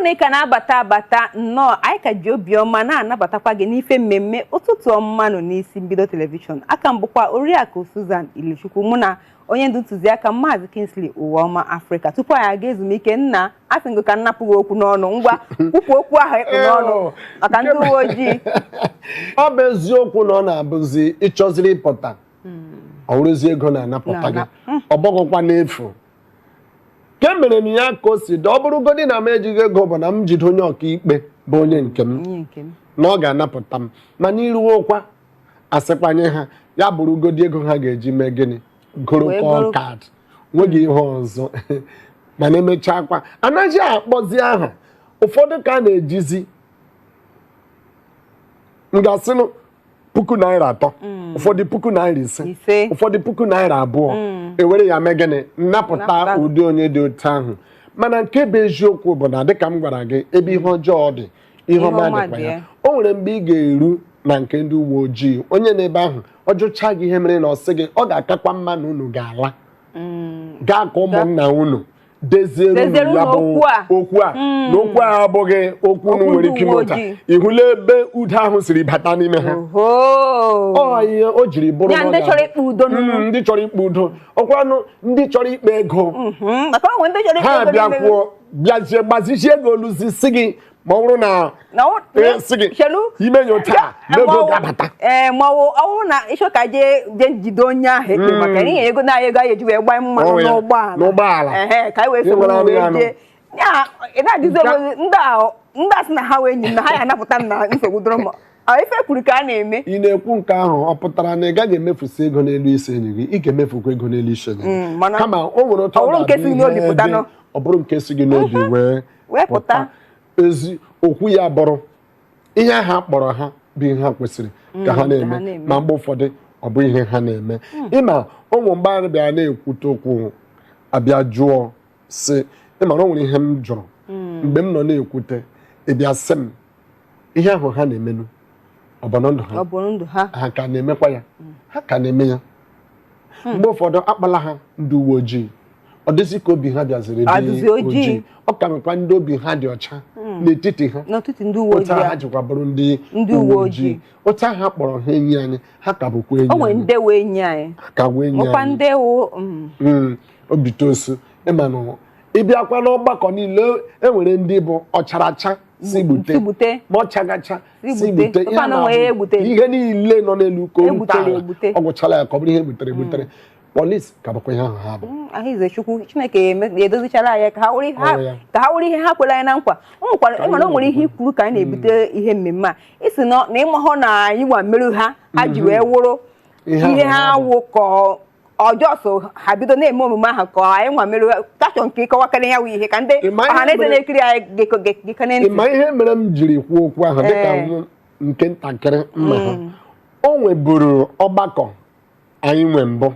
Na ị ka na-abata abata, nnọọ. Anyị ka ji obiọma na-anabatakwa gị n'ife mmemme Ụtụtụ Ọmanụ n'Isi Mbido Television. Aka m bụkwa Oriakụ Susan Ilechukwu, mụ na onye ndu ntụziaka, Maazị Kingsley Ụwaọma Afrịka. Tupu anyị aga ezumike, nna, asị ngụ ka nnapụ gị okwu n'ọnụ. Ngwa, kwupụ okwu ahụ ịkpụ n'ọnụ maka ndị uwe ojii. Ọ bụ eziokwu na ọ na-abụzi ịchọziri ịpụta, ọ wụrụzi ego na-anapụta gị. Ọ bụghịkwa n'efu ke mere m ya ka o si dị. Ọ bụrụgodị na m ejighị ego, bụ na m jide onye ọkaikpe bụ onye nke m, onye nke m, na ọ ga-anapụta m. Mana iruwokwa, asịkwanye ha ya bụrụgodi ego ha ga-eji mee gịnị? Goro Wee call goro. card, nweghị ihe ọzọ. Mana emechakwa, anaghị akpọzi aha. Ụfọdụ ka a na-ejizi m ga-asịnụ ₦3,000, ụfọdụ ₦5,000, 5, ụfọdụ ₦2,000, ewere ya mee gịnị? Nnapụta Nnapụta. ụdị onye dị otu ahụ. Mana nke bụ eziokwu bụ na, dịka m gwara gị, ebe ihe ọjọọ dị, ihe ọma ọma dịkwa dị ya. ya. O nwere mgbe ị ga-eru na nke ndị uwe ojii, onye n'ebe ahụ ọ jụcha gị ihe mere, na ọ sị gị ọ ga-akakwa mma na unu ga-ala gaa ka ụmụnna unu deziere Deziere unu ya unu bụ okwu a. okwu a, na okwu a abụghị okwu unu Okwu nwere ndị ike uwe ime ụta. ojii. Ị hụla ebe udo ahụ siri bata n'ime ha? Oho. Ọ ihe o jiri bụrụ ya na ọ ndị chọrọ ga-abụ- ikpe udo n'unu. Ndị chọrọ ikpe udo, ọkwanụ ndị chọrọ ikpe ego. Maka o nwere ndị chọrọ ikpe Ha ego bịa n'ime. kwuo, bịazie gbazizie ego, oluzi si gị ma ọ bụrụ na Na ọ sị gị chelu ime ya taa na ego ga-abata. Ee, ma ọ bụrụ na ịchọ ka jee jee jide onye ahụ ekpe maka n'ihi ego na ego anyị eji wee gbaa mmanụ Ọ ya, n'ụgbọala. N'ụgbọala. Ehe, ka anyị wee Ị soro nwere wee anụ. jee ya. Ị na-ajụzi onwe gị, ndị a, ndị a sị na ha wee enyi m, na ha ya anapụta m na nsogbu dọrọ m. Ọ ife kwuru ka a na-eme. Ị na-ekwu nke ahụ, ọ pụtara na ị gaghị emefusi ego n'elu isi enyi gị? Ị ga-emefukwa ego n'elu isi enyi gị. Kama o nwere otu ọ bụrụ nke ga-abụ si gị n'obi ihe pụta dị, nọ. Ọ bụrụ nke si gị n'obi wee Wee pụta. Ezi okwu ya bụrụ ihe ahụ a kpọrọ ha bụ ihe ha kwesịrị ka ha ka ha na-eme. na-eme. Ma mgbe ụfọdụ, ọ bụ ihe ha na-eme. Ịma ụmụ mgbe anyị bịara na-ekwute okwu, abịa jụọ sị, ịma na o nwere ihe m jụrụ mgbe m nọ na-ekwute, ịbịa sị m ihe ahụ ha na-emenụ, ọ bụ na ndụ ha? Ọ bụ ndụ ha. Ha ka na-emekwa ya? Ha ka na-eme ya. Mgbe ụfọdụ akpala ha ndị uwe ojii, ọ dịzị ka obi ha bịaziri dị Adịzi ojii. Ọ ka nwekwa ndị obi ha dị ọcha n'etiti ha. N'ọtụtụ ndị uwe Otu ojii ahụ ha a. jikwa bụrụ ndị Ndị uwe ojii. Otu ahụ ha kpọrọ ha enyi anyị, ha ka bụkwa enyi O nwere anyị. ndị wee enyi anyị. Ha ka bụ enyi Nwekwa anyị. ndị wụ Obi tosu. Ịma na ịbịakwa n'ọgbakọ niile, e nwere ndị bụ ọcharacha si gbute, Si gbute. ma ọchagacha Si si gbute. gbute. Tupu anụ nwee ihe egbute. Ihe niile nọ n'elu ka Egbutere ntọala egbute. ọ gwụchala ya, ka ọ bụrụ ihe egbutere egbutere. Polisi ka bụkwa ihe ahụ ha bụ. Ahụize Chukwu Chineke ya edozichara anyị ka ha wụrụ ihe ha Ọrụ ya. ka ha wụrụ ihe ha kwere anyị na nkwa. O nwekwara Ka ịma na o nwere ihe anyị ikwuru ka anyị na-ebute ihe mmemme a, isi na ịmahụ na anyị nwa merụ ha, ha ji wee wụrụ Ihe ahụ ihe ha ha bụ. wụ, ka ọjọọ so ha bido na-eme omume ahụ, ka anyị nwa merụ kachọ nke ịkọwakarị ya wụ ihe ka ndị Ị ma ihe ọha na eze na-ekiri anyị gekene ntị. Ị ma ihe mere m jiri kwuo okwu ahụ dịka nke ntakịrị mma ha? O nweburu ọgbakọ anyị nwe mbụ.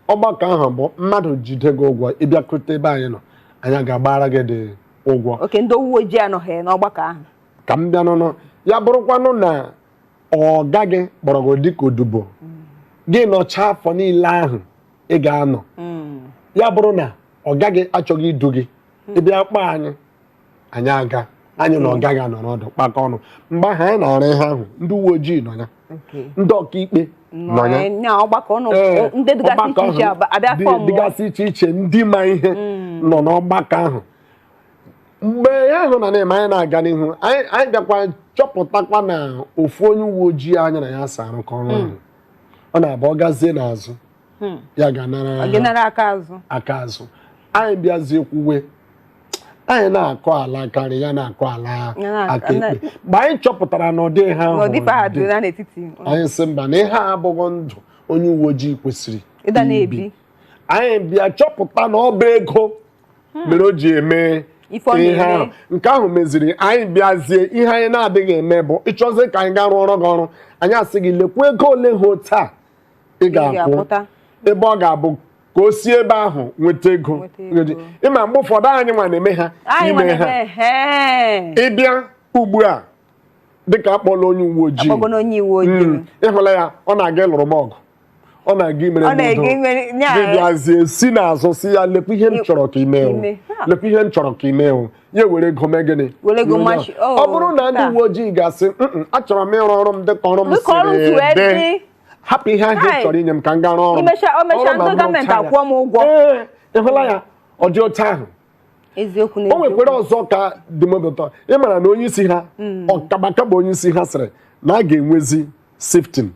Ọgbakọ ahụ bụ mmadụ jide gị ụgwọ, ịbịakwute ebe anyị nọ, anyị ga-agbara gị dị ụgwọ. Oke ndị uwe ojii anọghị n'ọgbakọ ahụ. Ka m bịa n'ụlọ ya, bụrụkwanụ na ọ gaghị kpọrọ gị dịka odibo gị, nọchaa afọ niile ahụ ị ga-anọ, ya bụrụ na ọ gaghị achọghị idu gị, ịbịa kpọọ anyị, anyị aga, anyị na ọ gaghị anọ n'ọdụ kpakọ ọnụ. Mgbe ahụ anyị na-arụ ihe ahụ, ndị uwe ojii nọ ya, ndị ọkaikpe nọ ya. Nya ọgbakọ ọnụ Ee, ndị dịgasị ọgbakọ iche iche ahụ abịa form. Dịgasị iche iche, ndị ma ihe nọ n'ọgbakọ ahụ. Mgbe ya ahụ na na-eme, anyị na-aga n'ihu, anyị bịakwa chọpụtakwa na ofu onye uwe ojii anya na ya sa arụkọ ọrụ ahụ, ọ na-abụ ọ gazie n'azụ, ya ga-anara Ọ gị aka azụ. Aka azụ. Anyị bịazie kwuwe, anyị na-akọ ala karị ya na-akọ ala Ya aka ekpe. Mgbe anyị chọpụtara na ọ dịghị ha Na ahụ ọ dịfe ha dị dị, na n'etiti. Anyị sị mba, na ihe a abụghị ndụ onye uwe ojii kwesịrị ịda na-ebi. Anyị bịa chọpụta na ọ bụ ego mere o ji eme Ife ọ ihe na-eme. ahụ. Nke ahụ meziri anyị bịazie, ihe anyị na-adịghị eme bụ ịchọzie ka anyị gaa rụọ ọrụ gị ọrụ, anyị asị gị lekwa ego ole ha taa ị ga-akwụ, ga-akwụta. Ebe ọ ga-abụ ka o si ebe ahụ nweta ego. Nweta ego. Ịma mgbe ụfọdụ anyị nwa na-eme ha Anyị ime nwa ha. na-eme ehe. Ịbịa ugbu a, dịka akpọla onye uwe ojii, Akpọgo onye uwe ojii. Ịhụla ya, ọ na-aga ịlụrụ m ọgụ. Ọ na-aga imere Ọ m na-aga udo. imere ya. Gị bịazie si n'azụ si ya, lekwa ihe m chọrọ ka ime o. Ime. Ha. Lekwa ihe m chọrọ ka ime o. Ya were ego mee gịnị? Were ego Nye onye machi- ahụ. Oh, Ọ bụrụ na ndị taa. uwe ojii ga-asị, "Mm-mm, achọrọ m ịrụ ọrụ m dịka ọrụ m Dịka ọrụ m si siri wee dị. dị. Hapụ ihe ahụ ị Hai. chọrọ inye m ka m gaa rụọ ọrụ m." O mechaa Ọrụ ma ndị m gọọmenti rụchaa ya. akwụọ m ụgwọ. Ee, ị hụla ya, ọ dị otu ahụ. Eziokwu na O nwekwara ọzọ ka dị m obi ụtọ. Ị mara na onye isi ha, ọkabakaba onye isi ha sịrị na a ga-enwezi shifting.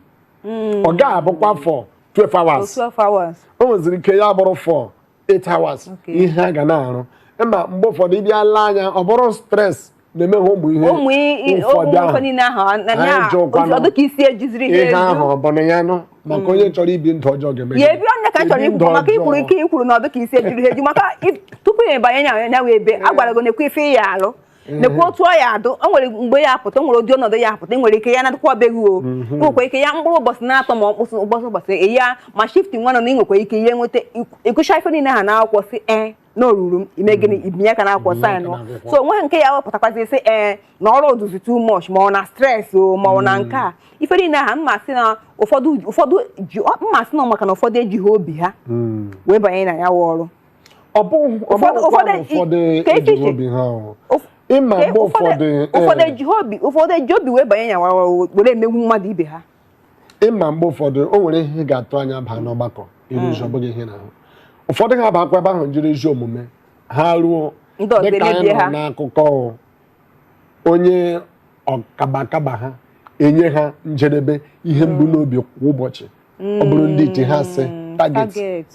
Ọ ga-abụkwa for 12 hours. 12 hours. O nweziri ike ya bụrụ for 8 hours. Ihe a ga na-arụ ma mgbe ụfọdụ ịbịa lee anya, ọ bụrụ stress na-eme ha ụmụ ihe ụmụ ụfọdụ ụmụ ahụ. niile ahụ Anyị jụkwanụ. ọdụ ka isi ejiziri ha Ihe ahụ eju. ọ bụ na ya nụ maka onye chọrọ ibi ndụ ọjọọ ga-eme Ya gịnị? ebi onye ka chọrọ Ebi ikwu ndụ maka ikwuru ọjọọ. ike ikwuru na ọdụ ka isi ejiri ha eju maka tupu ya banye nya wee ebe a gwara gị nekwa ife ya alụ, nekwa otu ọ ya adụ. O nwere mgbe ya apụta, o nwere ụdị ọnọdụ ya apụta. Ị nwere ike ya nadịkwa ọbeghị o nwekwa ike ya mkpụrụ ụbọchị na-atọ ma mkpụsị ụbọchị ya ma shift nwa nọ na ị nwekwa ike ihe nweta ịgụcha ife niile ha n'akwụkwọ si ee na oruru m ime gịnị, ibinye aka n'akwụkwọ, Ibinye aka sign. n'akwụkwọ. So onweghị nke ya wepụtakwazi sị ee na ọrụ oduzi too much, ma ọ na stress o, ma ọ na nke a ife niile ha. Mma sị na ụfọdụ ji mma sị na maka na ụfọdụ ejighị obi ha wee banye na ya wụ ọrụ. Ọ bụ ọ bụghịkwa na ụfọdụ ka ejighị echiche. obi ha o. Ịma mgbe ụfọdụ Ụfọdụ ejighị obi, ụfọdụ eji obi wee banye ya wụ were emegbu mmadụ ibe ha. Ịma mgbe ụfọdụ o nwere ihe ị ga-atụ anya baa n'ọgbakọ ịrụzi, ọ bụghị ihe na-ahụ. Ụfọdụ ha bakwa ebe ahụ jiri ezi omume ha ruo Ndị ọzọ dịka anyị emebie nọ ha. n'akụkọ o, onye ọkabakaba ha enye ha njedebe ihe mbu n'obi kwa ụbọchị, ọ bụrụ ndị iti ha sị target, target,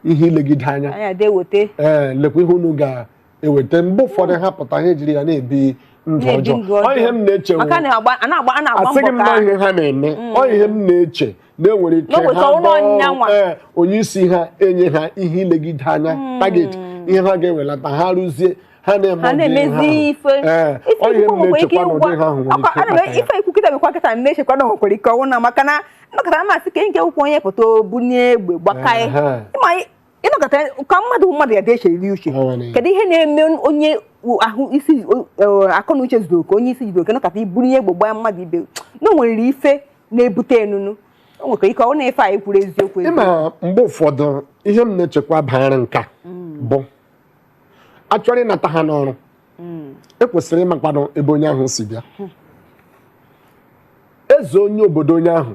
ihe ilegide anya. Anya de weta. Ee, lekwa ihe unu ga-eweta. Mgbe ụfọdụ ha pụta, ha ejiri ya na-ebi ndụ Na-ebi ọjọọ. ndụ ọjọọ. Ọ ihe m na-eche Maka a na-agba asịghị mbọ m na ka ihe ha na-eme, ọ ihe m na-eche na enwere ike Na o nweta ha ọnụ gbaa ọnyịnya ọrụ, nwa. ee, onye isi ha enye ha ihe ilegide anya, target, ihe ha ga-ewelata, ha rụzie, ha na-eme Ha ụdị ihe na-emezi ahụ. ife. Ee, Ife ọ ihe ikwu m nwekwa ike na-echekwa na ụdị ha ahụ nwere ọkwa ike ana m ịkpata ya. ife ikwu kịta mekwa kịta na-echekwa na o nwekwara ike ọnwụ na maka na nnọkọta masị ka nke ụkwụ onye pụta obunie egbe gbakaị. Ịma ịnọkọta ka mmadụ ya dị echeri uche. Ọ nwere. Kedu ihe na-eme onye ahụ isi akọ na uche zuru oke, onye isi zuru oke, nọkọta iburu ihe egbe gbaa mmadụ ibe? Na o nwere ife na-ebute enunu, o nwekwara ike ọ na ife anyị kwuru eziokwu eziokwu. Ịma mgbe ụfọdụ ihe m na-echekwa banyere nka bụ achọrọ ịnata ha n'ọrụ, ekwesịrị ịmakwado ebe onye ahụ si bịa, eze onye obodo onye ahụ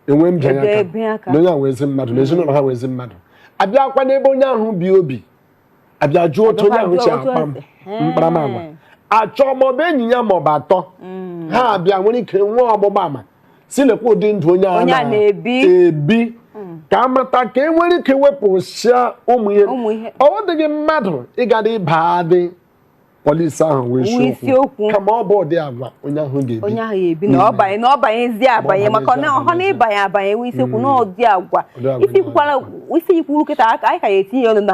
enwe mbịanye Ebe aka ebe aka. na onye ahụ ezi mmadụ na ezinụlọ ha wee ezi mmadụ, abịakwa n'ebe onye ahụ bi obi, abịa jụọ otu onye ahụ si Abịakwa jụọ akpa otu o si- mkparamagwa achọ, maọbụ enyi ya maọbụ atọ ha abịa nwere ike nwee ọgbụgba ama si lekwa ụdị ndụ onye a Onye a na-ebi. na-ebi, ka amata ka e nwere ike wepụsịa ụmụ ihe. Ụmụ ihe. Ọ dịghị mmadụ ịgada ịba dị polisi ahụ wee Wee isi isi okwu. Kama ọ bụ ụdị agwa onye ahụ ga-ebi. Onye ahụ ya ebi na ọ banye na ọ banyezie abanye maka na ọha na ịbanye abanye enwe isiokwu na ụdị agwa. Ụdị agwa Ife onye ikwukwara ahụ. ife ikwuru kịta aka anyị ka ya etinye ọnụ na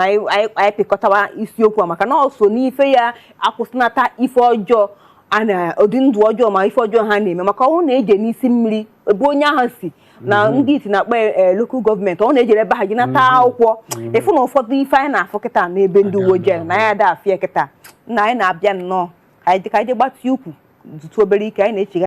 anyị pịkọtawa isiokwu a maka na ọ so n'ife ya akwụsịnata ife ọjọọ a na ụdị ndụ ọjọọ ma ife ọjọọ ha na-eme, maka ọnwụ na-eje n'isi mmiri ebe onye ahụ si na ndị iti na-akpọ local government, ọ na-ejere ebe ha ji nata akwụkwọ ịfụ na ụfọdụ ife anyị na-afụ kịta n'ebe ndị uwe ojii na ya ada afịa kịta na anyị na-abịa nnọọ ka anyị je gbatị ukwu zụtụ obere ike anyị na-echegha.